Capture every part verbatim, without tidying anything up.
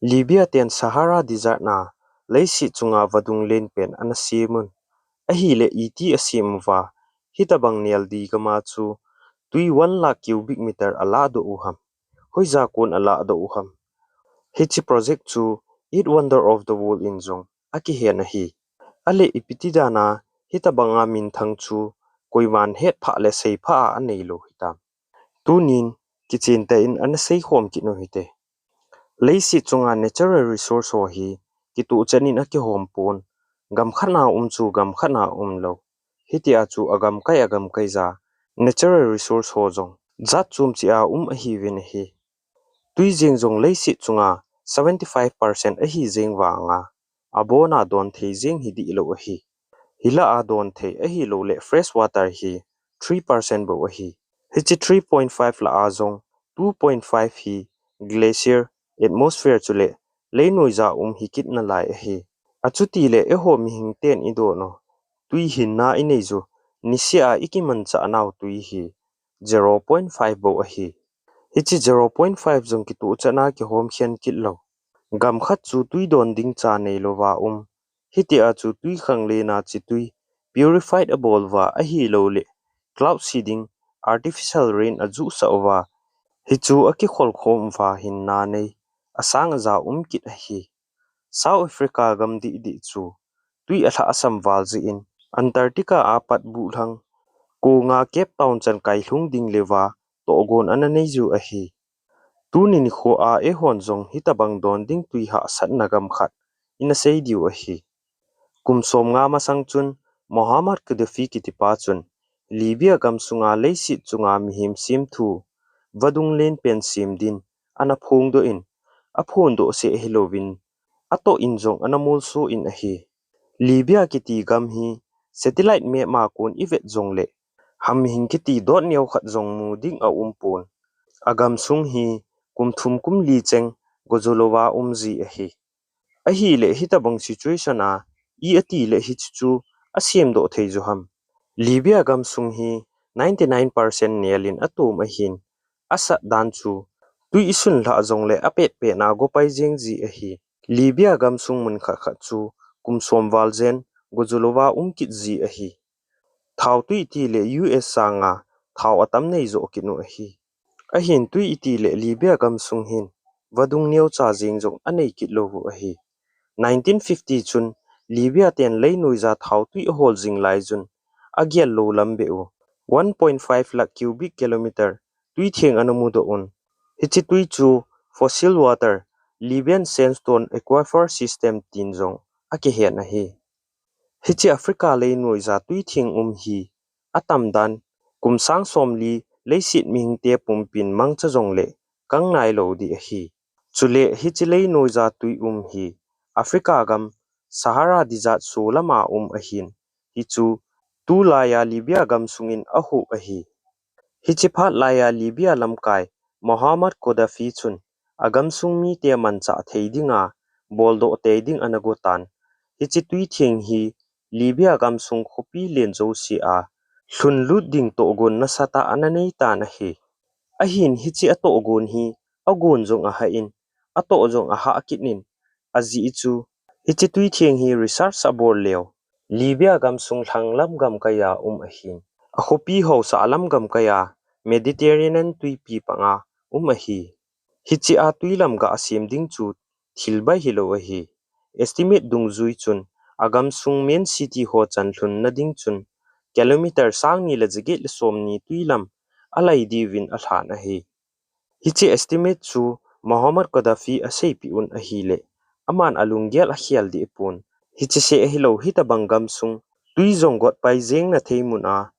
Libya ten Sahara Desert na leiset chunga vadung len pen ana sem un. Ahile iti asem uva, hitabang nel di gam a chu tui one lakh cubic meter alahdoh u ham. Hoija kon alahdoh u ham. Hiche project chu Eight Wonder of the World in jong akihen ahi. Ale ipi ti dan a hitabang a minthang chu koiman hetphah le seipha a anei lou hitam. Tunin kichen tah in ana seikhom kit u hite. Leiset chunga natural resource ho hi kituh chan in akihom pon. Gam khat na um chu gam khat na um lou. Hitia chu agamkai agamkai ja natural resource ho jong jat chom cheh a um ahiuvin ahi. Tui jeng jong leiset chunga seventy five percent ahi jeng vanga abona don thei jeng hi dihlou ahi. Hilah a don thei ahilou le fresh water hi three percent bou ahi. Hiche three point five lah a jong two point five hi glacier, atmosphere chule leinoija um hi kit nalai ahi. Achuti le eiho mihing ten idon u tui hinna inei u, niseh a ikimanchah nau tui hi zero point five bou ahi. Hiche zero point five jong kituh chan a kihom khen kit lou. Gam khat chu tui don ding cha neilou va um. Hitia chu tui khanglen a che tui purified abol uva ahilou le cloud seeding, artificial rain ajuhsah uva, hichu akikhol khom uva hinna nei asang aja um kit ahi. South Africa gam dihdih chu tui alhah asam val jeh in Antarctica a pat buhlhang konga Cape Town chan kailhung ding le va tohgon ana nei u ahi. Tuni nikho a eihon jong hitabang don ding tui hahsatna gam khat ina sei diu ahi. Kum som nga masang chun Muammar Gaddafi kitipa chun Libya gam sunga leiset chunga mihem semthu vadung len pen sem din ana phongdoh in, aphondoh seh hilouvin atoh in jong ana molso in ahi. Libya kiti gam hi satellite map a kon ivet jongle ham hing kiti dot neo khat jong mu ding aum pon. Agam sung hi kum thum kum li cheng gojulouva um ji ahi. Ahile hitabang situation a i ati le hichu chu asemdoh thei u ham. Libya gam sung hi ninety nine percent nel in atom ahin, asat dan chu tui isun lhah jongle apet pet na gopai jeng ji ahi. Libya gam sung mun khat khat chu kum som val jen gojulouva um kit ji ahi. Thao tui ti le U S sanga thao atam nei jo kit u ahi. Ahin tui iti le Libya gam sung hin vadung neocha jeng jong anei kit lou u ahi. Nineteen fifty chun Libya ten leinoija thao tui ahol jing lai chun agel lou lam beh u one point five lakh cubic kilometer tui theng ana mudoh un. Hiche tui chu fossil water, Libyan sandstone aquifer system tin jong akihen ahi. Hiche Africa leinoija tui theng um hi atam dan kum sang somli leiset mihingte pumpin mangcha jongle kang nailou ding ahi. Chule hiche leinoija tui um hi Africa gam Sahara Desert solam a um ahin, hichu tulaiya Libya gam sungin ahuh ahi. Hiche phat laiya Libya lamkai Muammar Gaddafi chun agam sung mite manchah thei dinga boldoh tei ding ana gotan. Hiche tui theng hi Libya gam sung khopi len jouse a lhunlut ding tohgon nasatah ana neitan ahi. Ahin hiche atohgon hi agon jong ahah in, atoh jong ahah kit in, ajeh chu hiche tui theng hi research abol leu Libya gam sung lhanglam gamkaiya um ahin, akhopi haosa lam gamkaiya Mediterranean tuipi panga um ahi. Hiche a tui lam gah asem ding chu thil bai hilou ahi. Estimate dungjui chun agam sung main city ho chan lhunna ding chun kilometer sang ni le jaget le somni tui lam alai diuvin alhan ahi. Hiche estimate chu Muammar Gaddafi aseipeh un ahile, aman alunggel akhel deh pon. Hiche seh ahilou hitabang gam sung tui jong gotpai jeng na thei mun a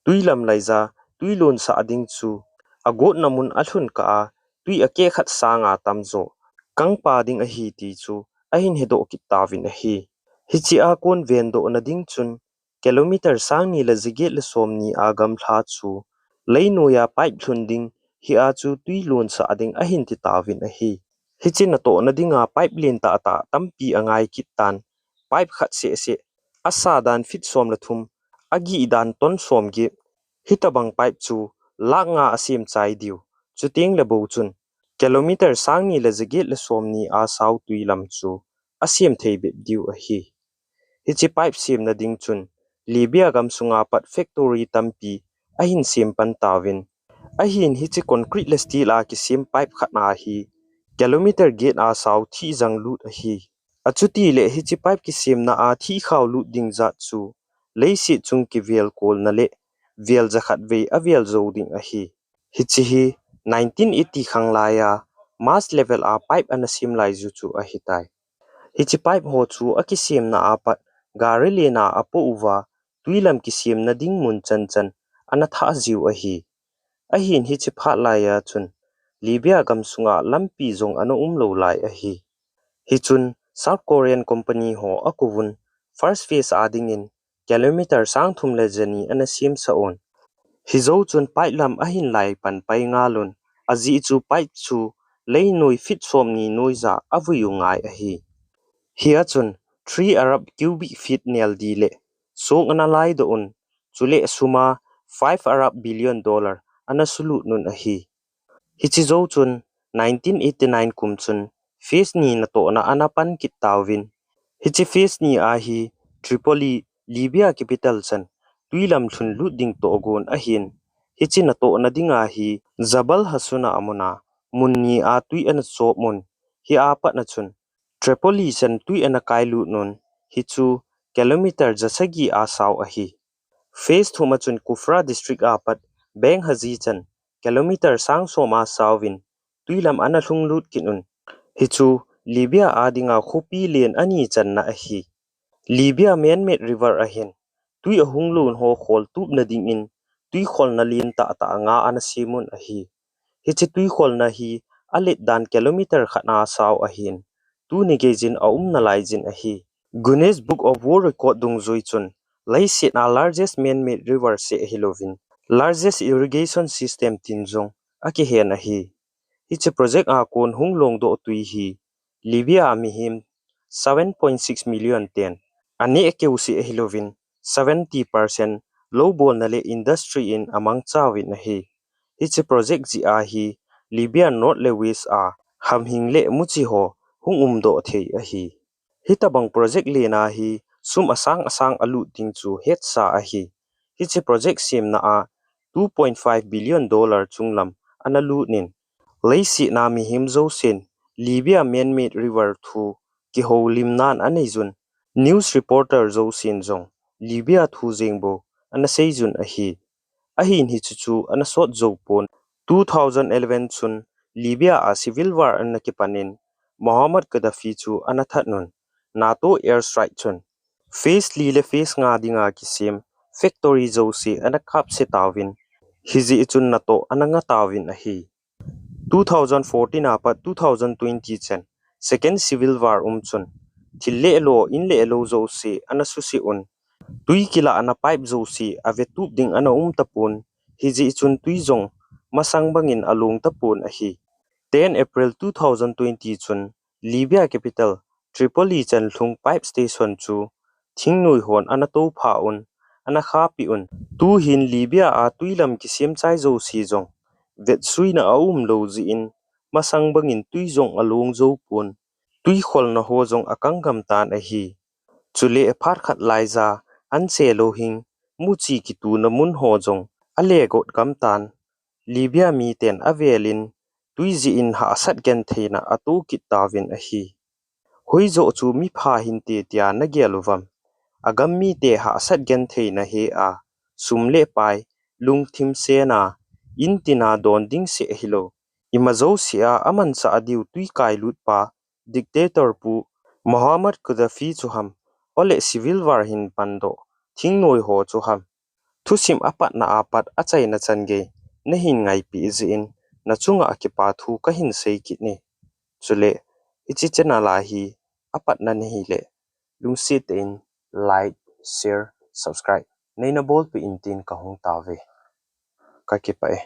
tui lam laija tui lonsah ding chu agotna mun alhun kah a tui akeh khat sanga tamjo kangpa ding ahi ti chu ahin hedoh kit tauvin ahi. Hiche a kon vendoh na ding chun kilometer sang ni le jaget le somni a gamla chu leinoiya pipe lhun ding, hia chu tui lonsah ding ahin ti tauvin ahi. Hiche natohna dinga pipe len tahtah tampi angai kit tan, pipe khat seh seh asa dan feet som le thum, agih dan ton somget, hitabang pipe chu lakh nga asem chai diu, chuteng le bou chun kilometer sang ni le jaget le som ni a sao tui lam chu asem thei bep diu ahi. Hiche pipe semna ding chun Libya gam sunga pat factory tampi ahin sem pan tauvin, ahin hiche concrete le steel a kisem pipe khat na hi kilometer get a sao thi jang lut ahi. Achuti le hiche pipe kisemna a thi khao lut ding jat chu leiset chung kivel kolna le vel jakhat vei avel jou ding ahi. Hiche hi nineteen eighty khanglai a mass level a pipe ana sem lai ju chu ahitai. Hiche pipe ho chu akisemna a pat gari lena apoh uva tui lam kisemna ding mun chan chan ana thah jiu ahi. Ahin hiche phat lai a chun Libya gam sunga lampi jong ana um lou lai ahi. Hichun South Korean company ho akouvun first phase a dingin kilometer sang thum le jani ana sem sah un. Hijou chun pipe lam ahin lai pan pai ngal un. Ajeh chu pipe chu leinoi feet som ni noi ja avui u ngai ahi. Hia chun three Arab cubic feet nel di le song ana lai doh un. Chule sum a five Arab billion dollar ana sulut un ahi. Hiche jou chun nineteen eighty nine kum chun phase ni natohna ana pan kit tauvin. Hiche phase ni a hi Tripoli, Libya capital chan tui lam lhun lut ding toh gon ahin. Hiche natohna ding a hi Jabal Hasuna amuna mun ni a tui ana chop un. Hia pat na chun Tripoli chan tui ana kai lut un. Hichu kilometer jasagi a sao ahi. Phase thum a chun Kufra district a pat Benghazi chan kilometer sang som a saovin tui lam ana lhung lut kit un. Hichu Libya a dinga khopi len ani channa ahi. Libya man-made river ahin tui ahung lon ho khol tupna dingin tui kholna len tah tah nga ana sem un ahi. Hiche tui kholna hi alet dan kilometer khat na sao ahin tuni gei jin aum nalai jin ahi. Guinness Book of World Record dungjui chun leiset a largest man-made river seh ahilouvin largest irrigation system tin jong akihen ahi. Hiche project a kon hung longdoh tui hi Libya a mihem seven point six million ten aneh keu seh ahilouvin seventy percent lou bolna le industry in amangcha uvin ahi. Hiche project jeh a hi Libya North le West a hamhing le muchi ho hung umdoh thei ahi. Hitabang project lena hi sum asang asang alut ding chu hetsa ahi. Hiche project semna a two point five billion dollar chunglam ana lut in, leiset a mihem jousen Libya man-made river thu kihoulimnan anei jun, news reporter jousen jong Libya thu jeng bou ana sei jun ahi. Ahin hichu chu ana sot jou pon. Two thousand eleven chun Libya a civil war ana kipan in Muammar Gaddafi chu ana that un. NATO airstrike chun phase li le phase nga dinga kisem factory jouse ana kapse tauvin, hijeh chun natoh ana nga tauvin ahi. Two thousand fourteen a pat two thousand twenty chan second civil war um chun thil le lo, in le lo jouse ana suse un. Tui kilahna pipe jouse avetup ding ana um tapon, hijeh chun tui jong masang bangin along tapon ahi. Ten April two thousand twenty chun Libya capital Tripoli chan lhung pipe station chu thingnoi hon ana toupha un, ana khahpi un. Tuhin Libya a tui lam kisem chai jouse jong vetsuina aum lou jeh in masang bangin tui jong along jou pon. Tui kholna ho jong akang gam tan ahi. Chule phat khat laija anche louhing muchi kituna mun ho jong ale got gam tan. Libya miten avelin tui jeh in hahsat gentheina ato kit tauvin ahi. Hoijoh chu mipha hinte tia nagel uvam? Agam mite hahsat gentheina he a, sum le pai, lungthim sena, in tina don ding seh hilou, ima jouse a amanchah diu tui kailut pa, dictator pu Muammar Gaddafi chu ham, ole civil war hin pandoh thingnoi ho chu ham? Thusim apatna apat achaina chan gei nahin ngaipi jeh in nachunga kipa thu kahin sei kit e. Chule hiche channel a hi apatna nahile lungset tah in like, share, subscribe neina bolpeh in tin kahung tauve. Kakipah e.